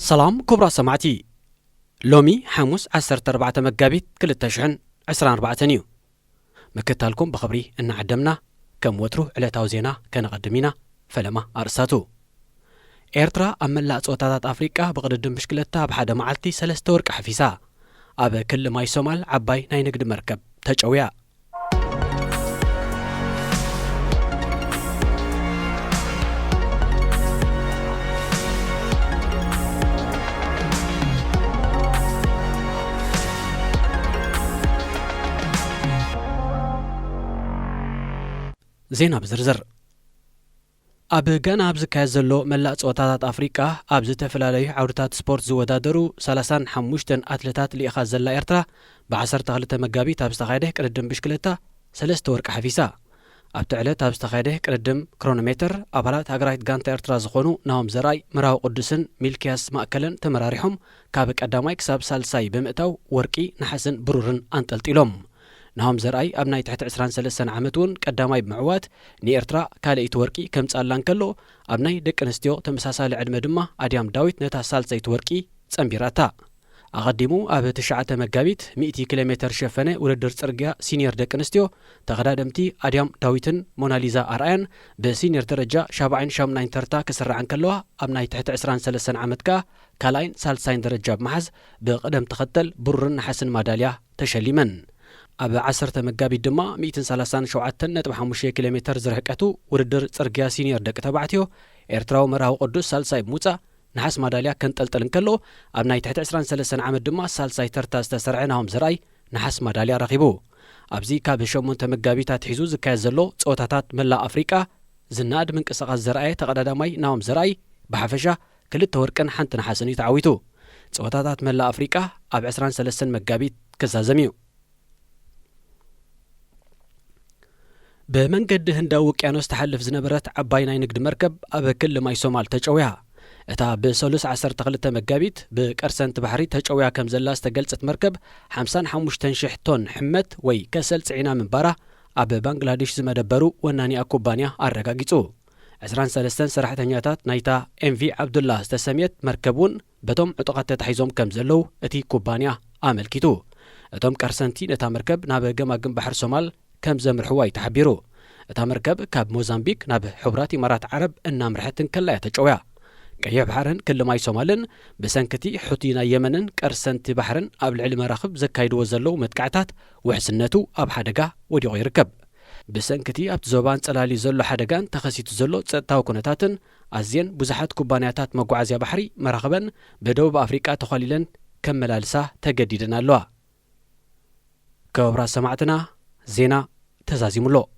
ሰላም ክቡራት ሰማዕቲ፣ ሎሚ ሓሙስ ዓሰርተ ኣርባዕተ መጋቢት ክልተ ሽሕን ዕስራን ኣርባዕተን እዩ። ምክታልኩም ብኽብሪ እናዓደምና፣ ከም ወትሩ ዕለታዊ ዜና ከነቐድም ኢና። ፈለማ ኣርእስታቱ። ኤርትራ ኣብ መላእ ጸወታታት ኣፍሪቃ ብቕድድም ብሽክለታ ኣብ ሓደ መዓልቲ ሰለስተ ወርቂ ሓፊሳ። ኣብ ክሊ ማይ ሶማል ዓባይ ናይ ንግዲ መርከብ ተጨውያ። ዜና ብዝርዝር። ኣብ ጋና ኣብ ዝካየድ ዘሎ መላእ ጸወታታት ኣፍሪቃ፣ ኣብ ዝተፈላለዩ ዓውድታት ስፖርት ዝወዳደሩ ሰላሳን ሓሙሽተን ኣትለታት ልኢኻ ዘላ ኤርትራ፣ ብዓሰርተ ክልተ መጋቢት ኣብ ዝተኻየደ ቅድድም ብሽክለታ ሰለስተ ወርቂ ሓፊሳ። ኣብቲ ዕለት ኣብ ዝተኻየደ ቅድድም ክሮኖሜተር፣ ኣባላት ሃገራዊት ጋንታ ኤርትራ ዝኾኑ ናሆም ዘርኣይ፣ ምራዊ ቅዱስን ሚልክያስ ማእከለን ተመራሪሖም፣ ካብ ቀዳማይ ክሳብ ሳልሳይ ብምእታው ወርቂ፣ ነሓስን ብሩርን ኣንጠልጢሎም። ናሆም ዘርኣይ ኣብ ናይ ትሕቲ ዕስራን ሰለስተን ዓመት እውን ቀዳማይ ብምዕዋት፣ ንኤርትራ ካልኣይቲ ወርቂ ከምጽኣላ እንከሎ፣ ኣብ ናይ ደቂ ኣንስትዮ ተመሳሳሊ ዕድመ ድማ ኣድያም ዳዊት ነታ ሳልሰይቲ ወርቂ ጸንቢራታ። ኣቐዲሙ ኣብ ትሽዓተ መጋቢት ሚእቲ ኪሎ ሜተር ዝሸፈነ ውድድር ጽርግያ ሲኒየር ደቂ ኣንስትዮ፣ ተቐዳደምቲ ኣድያም ዳዊትን ሞናሊዛ ኣርኣያን ብሲኒየር ደረጃ ሻብዓይን ሻምናይን ተርታ ክስርዓ እንከለዋ፣ ኣብ ናይ ትሕቲ ዕስራን ሰለስተን ዓመት ከኣ ካልኣይን ሳልሳይን ደረጃ ብምሓዝ፣ ብቕደም ተኸተል ብሩርን ነሓስን ማዳልያ ተሸሊመን። ኣብ ዓሰርተ መጋቢት ድማ ሚእትን ሰላሳን ሸውዓተን ነጥቢ ሓሙሽተ ኪሎ ሜተር ዝርሕቀቱ ውድድር ጽርግያ ሲኒየር ደቂ ተባዕትዮ፣ ኤርትራዊ መርሃዊ ቅዱስ ሳልሳይ ብምውጻእ፣ ነሓስ ማዳልያ ከንጠልጥል እንከሎ፣ ኣብ ናይ ትሕቲ ዕስራን ሰለስተን ዓመት ድማ ሳልሳይ ተርታ ዝተሰርዐ ናሆም ዘርኣይ ነሓስ ማዳልያ ረኺቡ። ኣብዚ ካብ ሸሞንተ መጋቢት ኣትሒዙ ዝካየድ ዘሎ ጸወታታት መላእ ኣፍሪቃ፣ ዝነኣድ ምንቅስቓስ ዘርኣየ ተቐዳዳማይ ናሆም ዘርኣይ፣ ብሓፈሻ ክልተ ወርቅን ሓንቲ ነሓስን እዩ ተዓዊቱ። ጸወታታት መላእ ኣፍሪቃ ኣብ ዕስራን ሰለስተን መጋቢት ክዛዘም እዩ። ብመንገዲ ህንዳዊ ውቅያኖስ ትሓልፍ ዝነበረት ዓባይ ናይ ንግዲ መርከብ ኣብ ክሊ ማይ ሶማል ተጨውያ። እታ ብሰሉስ ዓሰርተ ክልተ መጋቢት ብቀርሰንቲ ባሕሪ ተጨውያ ከም ዘላ ዝተገልጸት መርከብ፣ ሓምሳን ሓሙሽተን ሽሕ ቶን ሕመት ወይ ከሰል ጽዒና ምንባራ ኣብ ባንግላዴሽ ዝመደበሩ ወናኒኣ ኩባንያ ኣረጋጊጹ። ዕስራን ሰለስተን ሰራሕተኛታት ናይታ ኤምቪ ዓብዱላ ዝተሰምየት መርከብ እውን በቶም ዕጡቓት ተታሒዞም ከም ዘለዉ እቲ ኩባንያ ኣመልኪቱ። እቶም ቀርሰንቲ ነታ መርከብ ናብ ገማግም ባሕሪ ሶማል ከም ዘምርሕዋ እዩ ተሓቢሩ። እታ መርከብ ካብ ሞዛምቢክ ናብ ሕቡራት ኢማራት ዓረብ እናምርሐት እንከላ እያ ተጨውያ። ቀይሕ ባሕርን ክሊ ማይ ሶማልን ብሰንኪ እቲ ሑቲ ናይ የመንን ቀርሰንቲ ባሕርን ኣብ ልዕሊ መራኽብ ዘካይድዎ ዘለዉ መጥቃዕታት ውሕስነቱ ኣብ ሓደጋ ወዲቑ ይርከብ። ብሰንኪ እቲ ኣብቲ ዞባ ኣንጸላልዩ ዘሎ ሓደጋን ተኸሲቱ ዘሎ ጸጥታዊ ኩነታትን፣ ኣዝየን ብዙሓት ኩባንያታት መጓዓዝያ ባሕሪ መራኽበን ብደቡብ ኣፍሪቃ ተዃሊለን ከመላልሳ ተገዲደን ኣለዋ። ክቡራት ሰማዕትና፣ ዜና ተዛዚሙ ኣሎ።